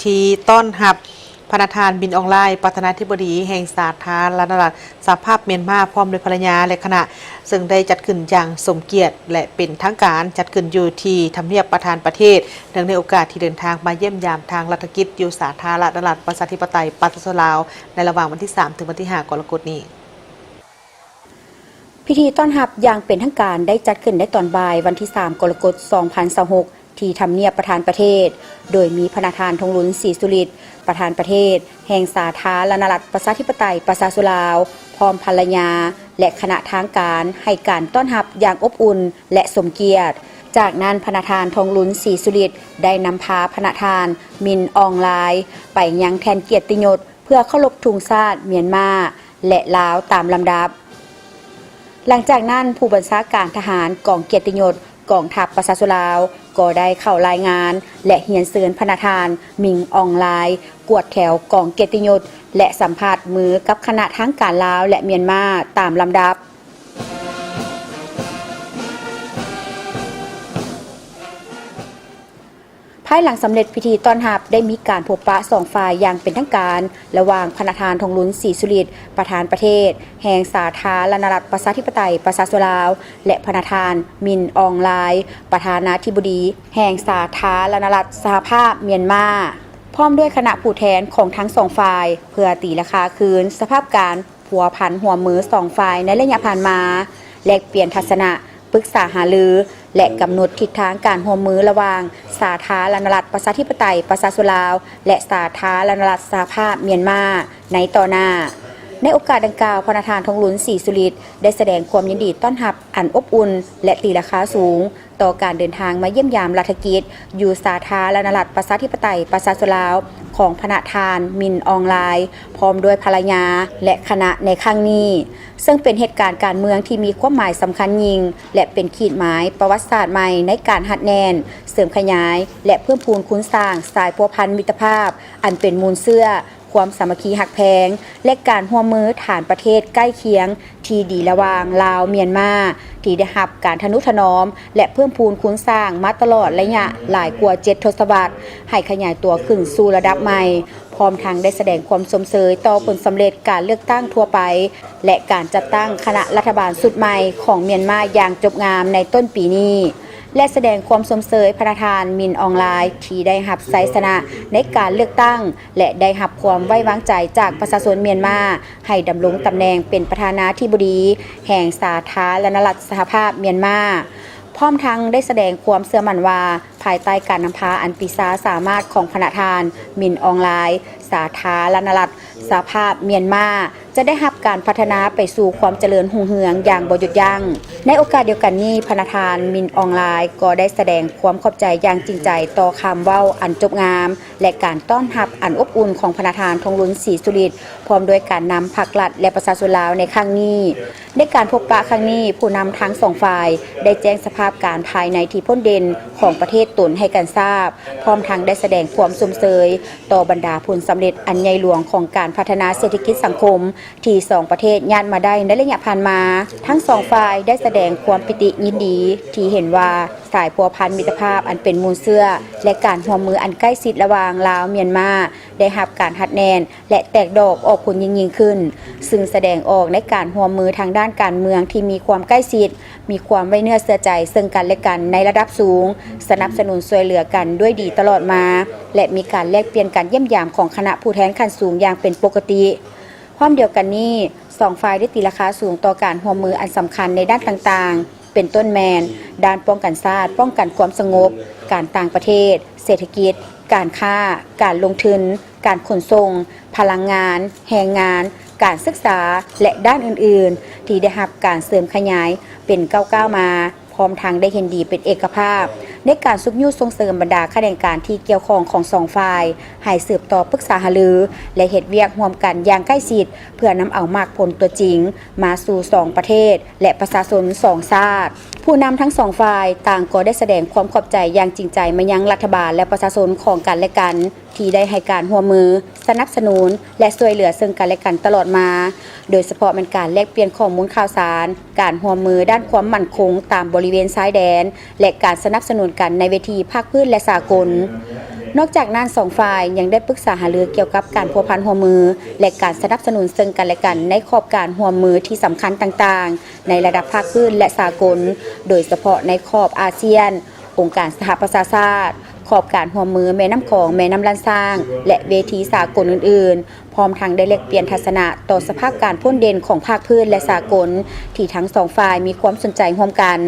ທີ່ຕ້ອນຮັບພະນະທ່ານ ມິນ ອອງ ລາຍ ປະທານາທິບໍດີແຫ່ງສາທາລະນະລັດສະຫະພາບມຽນມາ ພ້ອມດ້ວຍພັນລະຍາ ແລະ ຄະນະ, ເຊິ່ງໄດ້ຈັດຂຶ້ນຢ່າງສົມກຽດ ແລະ ເປັນທາງການ, ຈັດຂຶ້ນຢູ່ທີ່ທຳນຽບປະທານປະເທດ ເນື່ອງໃນໂອກາດທີ່ເດີນທາງມາຢ້ຽມຢາມທາງລັດຖະກິດຢູ່ສາທາລະນະລັດປະຊາທິປະໄຕປະຊາຊົນລາວ ໃນລະຫວ່າງວັນທີສາມ ເຖິງວັນທີຫ້າ ກໍລະກົດນີ້. ພິທີຕ້ອນຮັບຢ່າງເປັນທາງການໄດ້ຈັດຂຶ້ນໃນຕອນບ່າຍວັນທີສາມ ກໍລະກົດ ສອງພັນຊາວຫົກ ທີ່ທຳນຽບປະທານປະເທດ, ໂດຍມີພະນະທ່ານ ທອງລຸນ ສີສຸລິດ ປະທານປະເທດແຫ່ງສາທາລະນະລັດປະຊາທິປະໄຕປະຊາຊົນລາວ ພ້ອມພັນລະຍາ ແລະ ຄະນະທາງການ ໃຫ້ການຕ້ອນຮັບຢ່າງອົບອຸ່ນ ແລະ ສົມກຽດ. ຈາກນັ້ນ ພະນະທ່ານ ທອງລຸນ ສີສຸລິດ ໄດ້ນຳພາພະນະທ່ານ ມິນ ອອງ ລາຍ ໄປຍັງແທ່ນກຽດຕິຍົດ ເພື່ອເຄົາລົບທຸງຊາດມຽນມາ ແລະ ລາວຕາມລຳດັບ. ຫຼັງຈາກນັ້ນ ຜູ້ບັນຊາການທະຫານກອງກຽດຕິຍົດກອງທັບປະຊາຊົນລາວ ກໍໄດ້ເຂົ້າລາຍງານ ແລະ ຮຽນເຊີນພະນະທ່ານ ມິນ ອອງ ລາຍ ກວດແຖວກອງກຽດຕິຍົດ ແລະ ສຳພາດມືກັບຄະນະທາງການລາວ ແລະ ມຽນມາຕາມລຳດັບ. ພາຍຫຼັງສຳເລັດພິທີຕ້ອນຮັບ ໄດ້ມີການພົບປະສອງຝ່າຍຢ່າງເປັນທາງການ ລະຫວ່າງພະນະທ່ານ ທອງລຸນ ສີສຸລິດ ປະທານປະເທດແຫ່ງສາທາລະນະລັດປະຊາທິປະໄຕປະຊາຊົນລາວ ແລະ ພະນະທ່ານ ມິນ ອອງ ລາຍ ປະທານາທິບໍດີແຫ່ງສາທາລະນະລັດສະຫະພາບມຽນມາ ພ້ອມດ້ວຍຄະນະຜູ້ແທນຂອງທັງສອງຝ່າຍ ເພື່ອຕີລາຄາຄືນສະພາບການ ພົວພັນຮ່ວມມືສອງຝ່າຍໃນໄລຍະຜ່ານມາ, ແລກປ່ຽນທັດສະນະ, ປຶກສາຫາລື ແລະ ກຳນົດທິດທາງການຮ່ວມມືລະຫວ່າງສາທາລະນະລັດປະຊາທິປະໄຕປະຊາຊົນລາວ ແລະ ສາທາລະນະລັດສະຫະພາບມຽນມາໃນຕໍ່ໜ້າ. ໃນໂອກາດດັ່ງກ່າວ, ພະນະທ່ານ ທອງລຸນ ສີສຸລິດ ໄດ້ສະແດງຄວາມຍິນດີຕ້ອນຮັບອັນອົບອຸ່ນ ແລະ ຕີລາຄາສູງ ຕໍ່ການເດີນທາງມາຢ້ຽມຢາມລັດຖະກິດ ຢູ່ສາທາລະນະລັດປະຊາທິປະໄຕປະຊາຊົນລາວ ຂອງພະນະທ່ານ ມິນ ອອງ ລາຍ ພ້ອມດ້ວຍພັນລະຍາ ແລະ ຄະນະໃນຄັ້ງນີ້, ເຊິ່ງເປັນເຫດການການເມືອງທີ່ມີຄວາມໝາຍສຳຄັນຍິ່ງ ແລະ ເປັນຂີດໝາຍປະຫວັດສາດໃໝ່ໃນການຮັດແໜ້ນ, ເສີມຂະຫຍາຍ ແລະ ເພີ່ມພູນຄູນສ້າງສາຍພົວພັນມິດຕະພາບ ອັນເປັນມູນເຊື້ອ ຄວາມສາມັກຄີຮັກແພງ ແລະ ການຮ່ວມມືຖານປະເທດໃກ້ຄຽງທີ່ດີລະຫວ່າງລາວ-ມຽນມາ ທີ່ໄດ້ຮັບການທະນຸຖະໜອມ ແລະ ເພີ່ມພູນຄູນສ້າງມາຕະຫຼອດໄລຍະຫຼາຍກວ່າເຈັດທົດສະວັດ ໃຫ້ຂະຫຍາຍຕົວຂຶ້ນສູ່ລະດັບໃໝ່, ພ້ອມທັງໄດ້ສະແດງຄວາມຊົມເຊີຍຕໍ່ຜົນສຳເລັດການເລືອກຕັ້ງທົ່ວໄປ ແລະ ການຈັດຕັ້ງຄະນະລັດຖະບານຊຸດໃໝ່ຂອງມຽນມາຢ່າງຈົບງາມໃນຕົ້ນປີນີ້ ແລະ ສະແດງຄວາມຊົມເຊີຍພະນະທ່ານ ມິນ ອອງ ລາຍ ທີ່ໄດ້ຮັບໄຊຊະນະໃນການເລືອກຕັ້ງ ແລະ ໄດ້ຮັບຄວາມໄວ້ວາງໃຈຈາກປະຊາຊົນມຽນມາ ໃຫ້ດຳລົງຕຳແໜ່ງເປັນປະທານາທິບໍດີແຫ່ງສາທາລະນະລັດສະຫະພາບມຽນມາ, ພ້ອມທັງໄດ້ສະແດງຄວາມເຊື່ອໝັ້ນວ່າ ພາຍໃຕ້ການນຳພາອັນປີຊາສາມາດຂອງພະນະທ່ານ ມິນ ອອງ ລາຍ, ສາທາລະນະລັດສະຫະພາບມຽນມາ ຈະໄດ້ຮັບການພັດທະນາໄປສູ່ຄວາມຈະເລີນຮຸ່ງເຮືອງຢ່າງບໍ່ຢຸດຢັ້ງ. ໃນໂອກາດດຽວກັນນີ້, ພະນະທ່ານ ມິນ ອອງ ລາຍ ກໍໄດ້ສະແດງຄວາມຂອບໃຈຢ່າງຈິງໃຈຕໍ່ຄຳເວົ້າອັນຈົບງາມ ແລະ ການຕ້ອນຮັບອັນອົບອຸ່ນຂອງພະນະທ່ານ ທອງລຸນ ສີສຸລິດ ພ້ອມດ້ວຍການນຳພັກລັດ ແລະ ປະຊາຊົນລາວໃນຄັ້ງນີ້. ໃນການພົບປະຄັ້ງນີ້, ຜູ້ນຳທັງສອງຝ່າຍໄດ້ແຈ້ງສະພາບການພາຍໃນທີ່ພົ້ນເດັ່ນຂອງປະເທດຕົນໃຫ້ກັນຊາບ, ພ້ອມທັງໄດ້ສະແດງຄວາມຊົມເຊີຍຕໍ່ບັນດາຜົນສຳເລັດອັນໃຫຍ່ຫຼວງຂອງການພັດທະນາເສດຖະກິດສັງຄົມ ທີ່ສອງປະເທດຍາດມາໄດ້ໃນໄລຍະຜ່ານມາ. ທັງສອງຝ່າຍໄດ້ສະແດງຄວາມປີຕິຍິນດີທີ່ເຫັນວ່າສາຍພົວພັນມິດຕະພາບອັນເປັນມູນເຊື້ອ ແລະ ການຮ່ວມມືອັນໃກ້ຊິດລະຫວ່າງລາວ-ມຽນມາ ໄດ້ຮັບການຮັດແໜ້ນ ແລະ ແຕກດອກອອກຜົນຍິ່ງໆຂຶ້ນ, ຊຶ່ງສະແດງອອກໃນການຮ່ວມມືທາງດ້ານການເມືອງທີ່ມີຄວາມໃກ້ຊິດ, ມີຄວາມໄວ້ເນື້ອເຊື່ອໃຈເຊິ່ງກັນແລະກັນໃນລະດັບສູງ, ສະໜັບສະໜູນຊ່ວຍເຫຼືອກັນດ້ວຍດີຕະຫຼອດມາ ແລະ ມີການແລກປ່ຽນການຢ້ຽມຢາມຂອງຄະນະຜູ້ແທນຂັ້ນສູງຢ່າງເປັນປົກກະຕິ. ພ້ອມດຽວກັນນີ້, ສອງຝ່າຍໄດ້ຕີລາຄາສູງຕໍ່ການຮ່ວມມືອັນສຳຄັນໃນດ້ານຕ່າງໆ, ເປັນຕົ້ນແມ່ນ ດ້ານປ້ອງກັນຊາດ, ປ້ອງກັນຄວາມສະຫງົບ, ການຕ່າງປະເທດ, ເສດຖະກິດ, ການຄ້າ, ການລົງທຶນ, ການຂົນສົ່ງ, ພະລັງງານ, ແຮງງານ, ການສຶກສາ ແລະ ດ້ານອື່ນໆ ທີ່ໄດ້ຮັບການເສີມຂະຫຍາຍເປັນກ້າວໆມາ, ພ້ອມທັງໄດ້ເຫັນດີເປັນເອກະພາບ ໃນການຊຸກຍູ້ສົ່ງເສີມບັນດາຂະແໜງການທີ່ກ່ຽວຂ້ອງຂອງສອງຝ່າຍ ໃຫ້ສືບຕໍ່ປຶກສາຫາລື ແລະ ເຮັດວຽກຮ່ວມກັນຢ່າງໃກ້ຊິດ ເພື່ອນຳເອົາໝາກຜົນຕົວຈິງມາສູ່ສອງປະເທດ ແລະ ປະຊາຊົນສອງຊາດ. ຜູ້ນຳທັງສອງຝ່າຍຕ່າງກໍໄດ້ສະແດງຄວາມຂອບໃຈຢ່າງຈິງໃຈມາຍັງລັດຖະບານ ແລະ ປະຊາຊົນຂອງກັນແລະກັນ ທີ່ໄດ້ໃຫ້ການຮ່ວມມື, ສະໜັບສະໜູນ ແລະ ຊ່ວຍເຫຼືອເຊິ່ງກັນແລະກັນຕະຫຼອດມາ, ໂດຍສະເພາະແມ່ນການແລກປ່ຽນຂໍ້ມູນຂ່າວສານ, ການຮ່ວມມືດ້ານຄວາມໝັ້ນຄົງຕາມບໍລິເວນຊາຍແດນ ແລະ ການສະໜັບສະໜູນກັນໃນເວທີພາກພື້ນ ແລະ ສາກົນ. ນອກຈາກນັ້ນ, ສອງຝ່າຍຍັງໄດ້ປຶກສາຫາລືກ່ຽວກັບການພົວພັນຮ່ວມມື ແລະ ການສະໜັບສະໜູນເຊິ່ງກັນ ແລະ ກັນ ໃນຂອບການຮ່ວມມືທີ່ສຳຄັນຕ່າງໆ ໃນລະດັບພາກພື້ນ ແລະ ສາກົນ, ໂດຍສະເພາະໃນຂອບອາຊຽນ, ອົງການສະຫະປະຊາຊາດ, ຂອບການຮ່ວມມືແມ່ນ້ຳຂອງ, ແມ່ນ້ຳລ້ານຊ້າງ ແລະ ເວທີສາກົນອື່ນໆ, ພ້ອມທັງໄດ້ແລກປ່ຽນທັດສະນະຕໍ່ສະພາບການພົ້ນເດັ່ນຂອງພາກພື້ນ ແລະ ສາກົນ ທີ່ທັງສອງຝ່າຍມີຄວາມສົນໃຈຮ່ວມກັນ.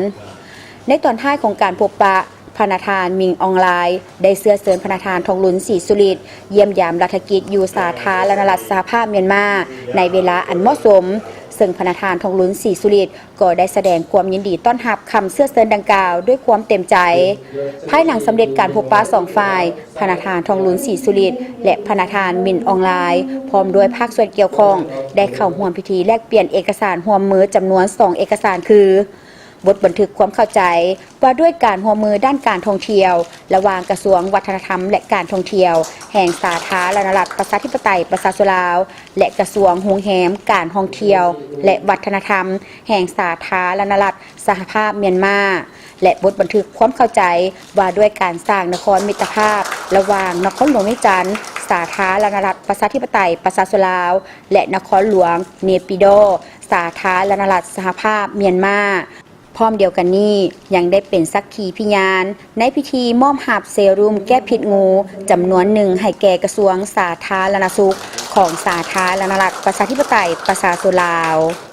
ໃນຕອນທ້າຍຂອງການພົບປະ, ພະນະທ່ານ ມິງ ອອງລາຍ ໄດ້ເຊື້ອເຊີນພະນະທ່ານ ທອງລຸນ ສີສຸລິດ ຢ້ຽມຢາມລັດຖະກິດຢູ່ສາທາລະນະລັດສະຫະພາບມຽນມາ ໃນເວລາອັນເໝາະສົມ, ເຊິ່ງພະນະທ່ານ ທອງລຸນ ສີສຸລິດ ກໍໄດ້ສະແດງຄວາມຍິນດີຕ້ອນຮັບຄຳເຊື້ອເຊີນດັ່ງກ່າວດ້ວຍຄວາມເຕັມໃຈ. ພາຍຫຼັງສຳເລັດການພົບປະສອງຝ່າຍ, ພະນະທ່ານ ທອງລຸນ ສີສຸລິດ ແລະ ພະນະທ່ານ ມິນ ອອງລາຍ ພ້ອມດ້ວຍພາກສ່ວນກ່ຽວຂ້ອງ ໄດ້ເຂົ້າຮ່ວມພິທີແລກປ່ຽນເອກະສານຮ່ວມມືຈຳນວນສອງເອກະສານຄື ບົດບັນທຶກຄວາມເຂົ້າໃຈວ່າດ້ວຍການຮ່ວມມືດ້ານການທ່ອງທ່ຽວ ລະຫວ່າງກະຊວງວັດທະນະທຳ ແລະ ການທ່ອງທ່ຽວ ແຫ່ງສາທາລະນະລັດປະຊາທິປະໄຕປະຊາຊົນລາວ ແລະ ກະຊວງໂຮງແຮມ, ການທ່ອງທ່ຽວ ແລະ ວັດທະນະທຳ ແຫ່ງສາທາລະນະລັດສະຫະພາບມຽນມາ ແລະ ບົດບັນທຶກຄວາມເຂົ້າໃຈວ່າດ້ວຍການສ້າງນະຄອນມິດຕະພາບ ລະຫວ່າງນະຄອນຫຼວງວຽງຈັນ ສາທາລະນະລັດປະຊາທິປະໄຕປະຊາຊົນລາວ ແລະ ນະຄອນຫຼວງເນປີດໍ ສາທາລະນະລັດສະຫະພາບມຽນມາ. ພ້ອມດຽວກັນນີ້, ຍັງໄດ້ເປັນສັກຂີພິຍານໃນພິທີມອບຮັບເຊຣູມແກ້ພິດງູຈຳນວນໜຶ່ງໃຫ້ແກ່ກະຊວງສາທາລະນະສຸກຂອງສາທາລະນະລັດປະຊາທິປະໄຕປະຊາຊົນລາວ.